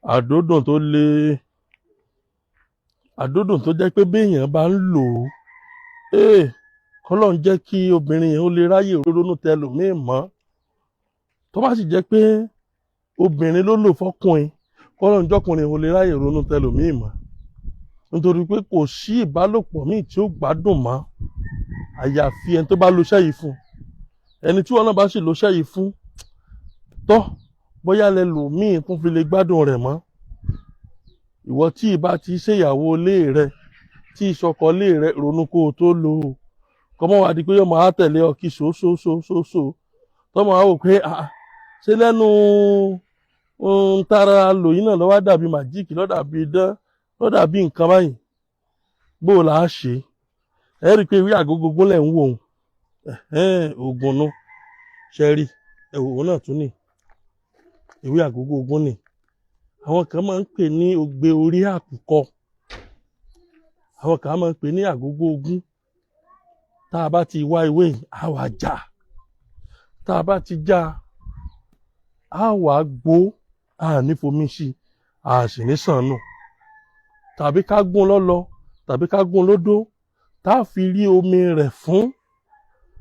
Àdódùn tó le, àdódùn tó jẹ́ pé béèyàn bá ń lò ó, ee, kọ́lọ́n jẹ́ kí obìnrin yẹn ó lè ráyè ronú tẹlòmíì mọ́. Tó bá sì jẹ́ pé obìnrin ló lò fọ́kùnrin, kọ́lọ́n jọ́kùnrin ó lè ráyè ronú tẹlòmíì mọ́, nítorí pé kò sí ìbálòpọ̀ míì tí ó gbádùn mọ́, àyàfi ẹni tó bá lo iṣẹ́ yìí fún. Ẹni tí wọn náà bá sì lo iṣẹ́ yìí fún tọ́, bóyá lẹlòmíì tún fi lè gbádùn rẹ̀ mọ́. Ìwọ tí ìbá ti ṣèyàwó ilé rẹ, tí ìṣọkọ ilé rẹ, ronú kó o tó lò ó. Kọ́mọ́ wá di pé yóò máa tẹ̀lé ọ kí ṣoṣoṣoṣo, tọ́mọ á wò pé, ah, ṣé lẹ́nu ń tara lò yín náà lọ́wọ́ dàbí magic, ló dàbí idán, ló dàbí nǹkan báyìí? Bó o là á ṣe? Ẹ rí i pé ìwé àgógógún lẹ̀ ń wò ó, oògùn nu ṣe rí. Ẹ̀wò náà tún ní ìwé àgógógún ni. Àwọn kan máa ń pè ní ògbé orí àkùkọ, àwọn kan máa ń pè ní àgógó ogún. Tá a bá ti wá ewé yìí, á wá já. Tá a bá ti já, á wá gbó, a ní fomi sí, a sì ní sàn nù, tàbí ká gún lọ́lọ, tàbí ká gún lódó, tá a fi rí omi rẹ̀ fún.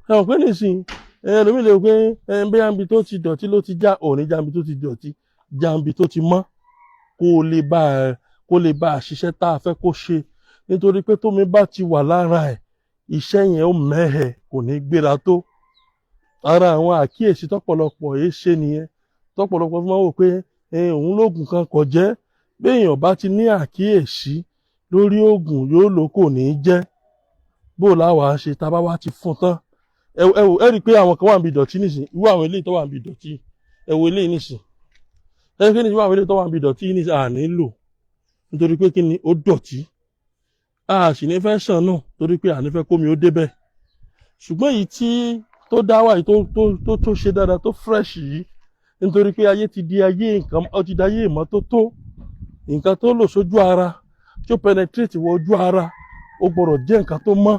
Ẹ mọ̀ pé nísìnyí, ẹlòmíì lè rò pé ẹ bóyá ibi tó ti dọ̀tí ló ti já. Òní já ibi tó ti dọ̀tí, já ibi tó ti mọ́, kó lè bá a ṣiṣẹ́ tá a fẹ́ kó ṣe, nítorí pé tómi bá ti wà lára ẹ̀, iṣẹ́ yẹn ó mẹ́hẹ̀, kò ní gbéra tó. Ara àwọn àkíyèsí tọ́pọ̀lọpọ̀ yìí ṣe nìyẹn, tọ́pọ̀lọpọ̀ fi máa ń wò pé òun lóògùn kan kò jẹ́. Béèyàn bá ti ní àkíyèsí lórí oògùn, yóò lò, kò ní jẹ́. Bó láwàá ṣe tá a bá wá ti fún tán? Ẹ wò, ẹ rí i pé àwọn kan wà níbi ìdọ̀tí nísìn. Irú àwọn eléyìí tó wà níbi ìdọ̀tí, ẹ wo eléyìí nísìn. Ẹ rí i pé nísìn, irú àwọn eléyìí tó wà níbi ìdọ̀tí nísìn, à ní lò, nítorí pé kí ni? Ó dọ̀tí. A sì ní fẹ́ sàn náà, torí pé à ní fẹ́ kómi ó débẹ̀. Ṣùgbọ́n èyí tí tó dá wà yìí, tó ṣe dáadáa, tó fresh yìí, nítorí pé ayé ti di ayé nǹkan, ó ti di ayé ìmọ́tótó. Nǹkan tó lò sójú ara, tí ó penetrate wọ ojú ara, ó gbọ́dọ̀ jẹ́ nǹkan tó mọ́.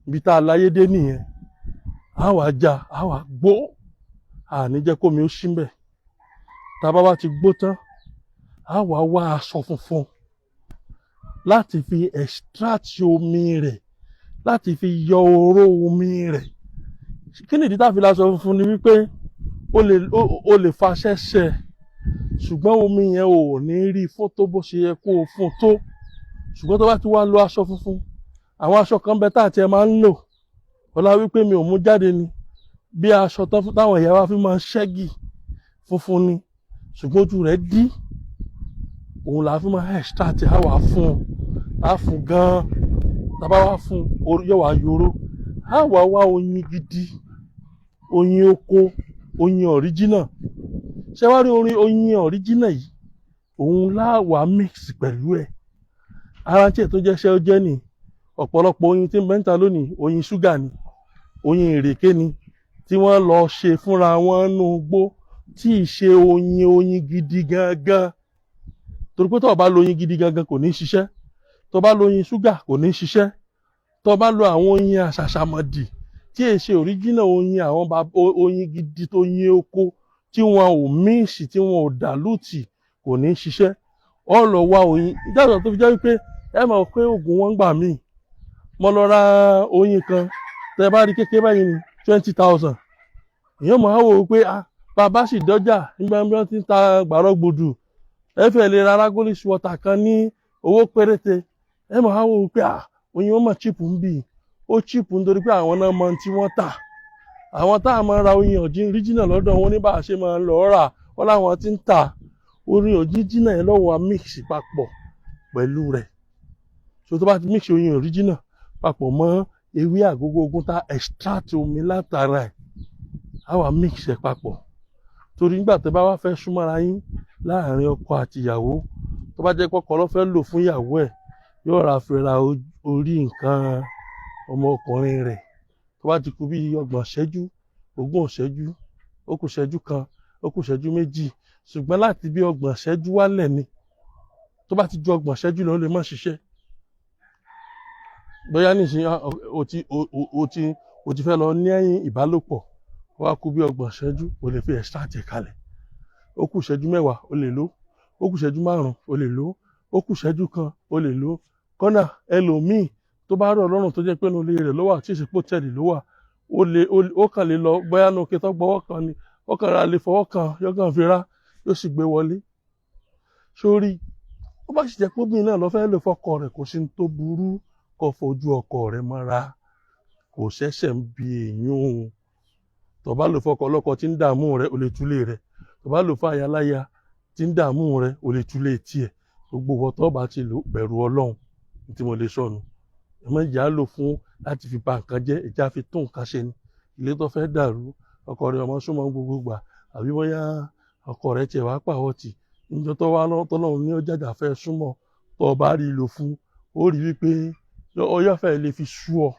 Ibi tá a láyé dé nìyẹn. A wà já, a wà gbó, a ní jẹ́ kómi ó ṣí mbẹ̀. Tá a bá wá ti gbó tán, a wà wá aṣọ funfun láti fi extract omi rẹ̀, láti fi yọ oró omi rẹ̀. Kí nìdí tá a fi láṣọ funfun? Ni wípé ó lè faṣẹ́ ṣẹ, ṣùgbọ́n omi yẹn ò ní rí fún tó bó ṣe yẹ kó o fún tó. Ṣùgbọ́n tó bá ti wá lo aṣọ funfun, àwọn aṣọ kan bẹ tá àti ẹ máa ń lò, ọlá wípé mi ò mú jáde ni, bí aṣọ táwọn ìyá wa fi máa ń ṣẹ́gì, funfun ni, ṣùgbọ́n ojú rẹ̀ dí. Òun là á fi máa extract. Á wà fún á fún gan-an. Tá a bá wá fún, yóò wá yoró. Á wà wá oyin gidi, oyin oko, oyin original. Ṣé wá rí orin oyin original yìí? Òun láwàá mix pẹ̀lú ẹ̀. Ara tí ẹ̀ tó jẹ́ ṣẹ́ ó jẹ́ ni, ọ̀pọ̀lọpọ̀ oyin tí ń bẹ níta lónìí, oyin ṣúgà ni, oyin ìrèké ni, tí wọ́n lọ ṣe fúnra wọn nú gbó, tí ì ṣe oyin gidi gangan. Torí pé tó o bá lo oyin gidi gangan, kò ní ṣiṣẹ́. Tó o bá lo oyin ṣúgà, kò ní ṣiṣẹ́. Tó o bá lo àwọn oyin àṣàṣàmọ̀dì tí è ṣe original oyin, àwọn oyin gidi tó yin oko tí wọn ò mix, tí wọn ò dilute, kò ní ṣiṣẹ́. Ọ lọ wá oyin ìdájọ́ tó fi jẹ́ wípé ẹ mọ̀ pé oògùn wọn gbà míì. Mo lọ ra oyin kan, tẹ bá rí kékeré báyìí ní 20,000. Èèyàn máa wò ó pé, ah, bàbá sì dọ́jà nígbà bí wọ́n ti ń ta gbàrọ̀ gbòdù, ẹ fẹ́ lè ra Ragolis water kan ní owó péréte. Ẹ máa wò ó pé, ah, oyin wọn mọ̀ cheap ń bì. Ó cheap nítorí pé àwọn náà mọ tí wọ́n tà. Àwọn tá a máa ra oyin original lọ́dọ̀ wọn ní bá a ṣe máa lọ rà wọ́n láwọn tí ń tà oyin original yẹn lọ́wọ́, mix papọ̀ pẹ̀lú rẹ̀. So tó bá ti mix oyin original papọ̀ mọ́ ewé àgógó ogún tá extract omi látara ẹ̀, á wà mix ẹ̀ papọ̀. Torí nígbà tó bá wá fẹ́ súnmọ́ra yín láàrin ọkọ àti ìyàwó, tó bá jẹ́ pọ́kọ ló fẹ́ lò fún ìyàwó ẹ̀, yóò ra fi ra orí nǹkan ọmọkùnrin rẹ̀. Tó bá ti kù bí 30 ṣẹ́jú, 20 ṣẹ́jú, ó kù ṣẹ́jú kan, ó kù ṣẹ́jú 2, ṣùgbọ́n láti bí 30 ṣẹ́jú wálẹ̀ ni. Tó bá ti ju 30 ṣẹ́jú lọ, ó lè má ṣiṣẹ́. Bóyá nísìnyí o ti fẹ́ lọ ní ẹ̀yìn ìbálòpọ̀, ó wá kù bí 30 ṣẹ́jú, o lè fi extract ẹ̀ kalẹ̀. Ó kù ṣẹ́jú 10, o lè lò. Ó kù ìṣẹ́jú 5, o lè lò ó. Ó kù ìṣẹ́jú 1, o lè lò ó. Kọ́nà ẹlòmíì tó bá rọ̀ lọ́rùn, tó jẹ́ pé inú ilé rẹ̀ ló wà, tí ìsìnkú tẹ̀lé ló wà, ó lè ó kàn lè lọ bóyá inú ike tó gbọ́wọ́ kan ni, ó kàn ra lè fọwọ́ kan, yóò kàn fi rá, yóò sì gbé wọlé sórí. Ó bá sì jẹ́ pé obìnrin náà lọ fẹ́ lò fọkọ rẹ̀, kò sí ní tó burú kó fojú ọkọ rẹ̀ mọ́ra, kò ṣẹ̀ṣẹ̀ ń bi èèyàn o. Tó bá lò fọkọ ọlọ́kọ tí ń dààmú rẹ̀, o lè túlé rẹ̀. Tó bá lò fún aya tí ń dààmú rẹ̀, o lè túlé tiẹ̀. Gbogbo ìwọ tó bá ti lò, bẹ̀rù Ọlọ́run tí mo lè sọnù. Ẹ má jẹ́ á lò fún láti fi ba nǹkan jẹ́, ẹ jẹ́ á fi tún nǹkan ṣe ni. Ilé tó fẹ́ dàrú, ọkọ rẹ̀ ọmọ súnmọ́ gbogbo gbà, àbí bóyá ọkọ rẹ̀ tiẹ̀ wá pàwọ́ tì níjọ́ tó wá tọ́lọ́run ní ọjàjà fẹ́ súnmọ́, tó o bá rí lò fún, ó rí wípé ọyọ́ fẹ́ lè fi sú ọ,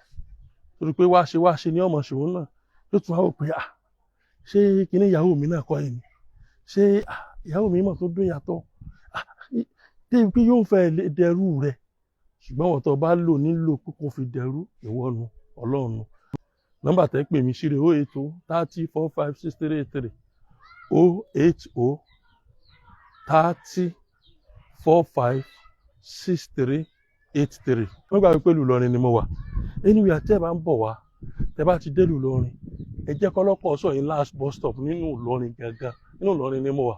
torí pé wá ṣe wá ṣe ní ọmọ ṣòun náà, yóò tún wá wò pé, ah, ṣé kíní ìyàwó mi náà kọ́ yìí ni? Ṣé ìyàwó mi mọ̀ tó dún yàtọ̀? Ah, débi pé yóò fẹ́ lè dẹrú rẹ̀. Ṣùgbọ́n wọ́n tó bá lò nílò pé kó fi dẹrú ìwọ nu, Ọlọ́run nu. Nọ́mbà tẹ́ pè mí sí rẹ̀: 08030456383, 08030456383. Wọ́n gbàgbé pé ìlú Ìlọrin ni mo wà. Anyway, àti ẹ̀ bá ń bọ̀ wá, tẹ́ bá ti dé ìlú Ìlọrin, ẹ jẹ́ kọ́lọ́kọ̀ sọ yín last bus stop nínú Ìlọrin gangan. Nínú Ìlọrin ni mo wà.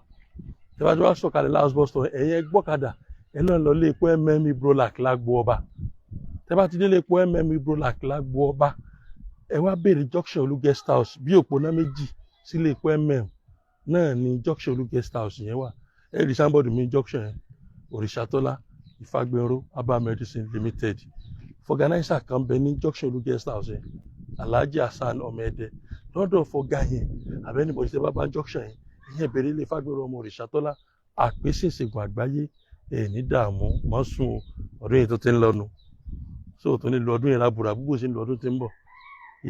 Tẹ́ bá ti wá sọ̀kalẹ̀ last bus stop, ẹ̀yin ẹ gbọ́kadà, ẹ náà lọ lé epo Brolac lágbo ọba. Tẹ́ bá ti dé lé epo Brolac lágbo ọba, ẹ wá béèrè Junction Olú Guest House. Bí òpónà méjì sílé epo náà ni Junction Olú Guest House yẹn wà. Ẹ rí signboard mi junction yẹn, Òrìṣàtọ́lá Ìfàgbẹ́nró Herbal Medicine Limited. Vulcanizer kan bẹ ní Junction Olú Guest House yẹn, Alhaji Hasan ọmọ Ẹdẹ. Lọ́dọ̀ fọgá yẹn àbẹ́nibọ̀dì, tẹ́ bá bá junction yẹn, ìyẹn bèrè ilé Fàgbẹ́nró ọmọ Òrìṣàtọ́lá, àpèsè ìṣègùn àgbáyé. Ẹ̀ ní dààmú mọ́ sùn o. Ọdún yìí tó ti ń lọ́nu so tó ní lu ọdún yẹn lábúra gbogbo sí ń lu ọdún tí ń bọ̀.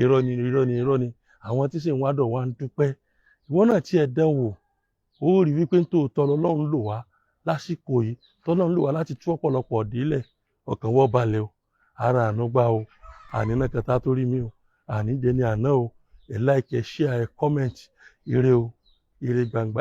Irọ́ ni, irọ́ ni, irọ́ ni. Àwọn tí sì ń wádọ̀ wá ń dúpẹ́. Ìwọ náà tí ẹ dán wò, ó rí wípé tòótọ́ lọ́lọ́run lò wá lásìkò yìí, tọ́lọ́run lò wá láti tú ọ̀pọ̀lọpọ̀ ọ̀dílẹ̀. Ọkàn wọ́ balẹ̀ o, ara àánú gbá o, àní náà kẹta tó rí mi o, àní jẹ ní àná o. Ẹ like, ẹ share, ẹ comment. Ire o, ire gbangba.